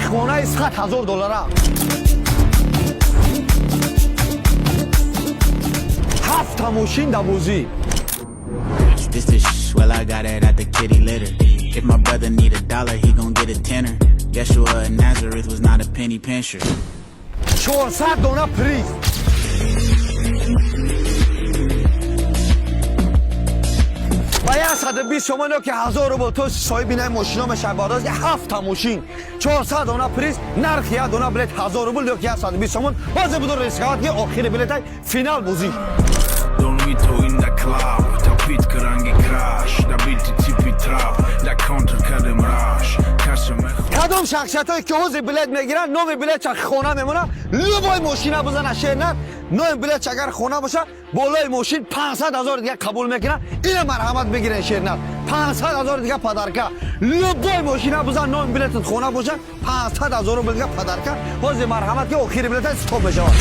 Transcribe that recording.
Хонаи 100 000 доллара, ҳафта мошин да бозӣ. This the sh, well, I got it at the kitty litter. If my brother need a dollar, he gon' get a tenner. Yeshua of Nazareth was not a penny pincher. 400 дона приз ва 120 сомон ё ки 1000 рубл то соҳиби наи мошино мешавад. Бардоз ҳафта мошин, 400 дона приз, нархи як дона билет 1000 рубл ё ки 120 сомон. Ҳозир буду рисковать, ки охири билетай финал бозӣ. Don Vito in the club. Тапит ранги краш. Да бити типи трап. Да контр кадем раш. Каша мехо. Кадом шахсиятое ки ҳозир билет мегиранд, номи билетча хона мемонад, любой мошина бизана, шернар, номи билетча агар хона боша, болои мошин 500 ҳазор дига қабул мекунад. Ина, марҳамат, бигирен, шернар, 500 ҳазор дига подарка. Любой мошина бизан, номи билетат хона боша, 500 ҳазор рубл дига подарка. Ҳозир марҳамат, ки охири билета стоп мешавад.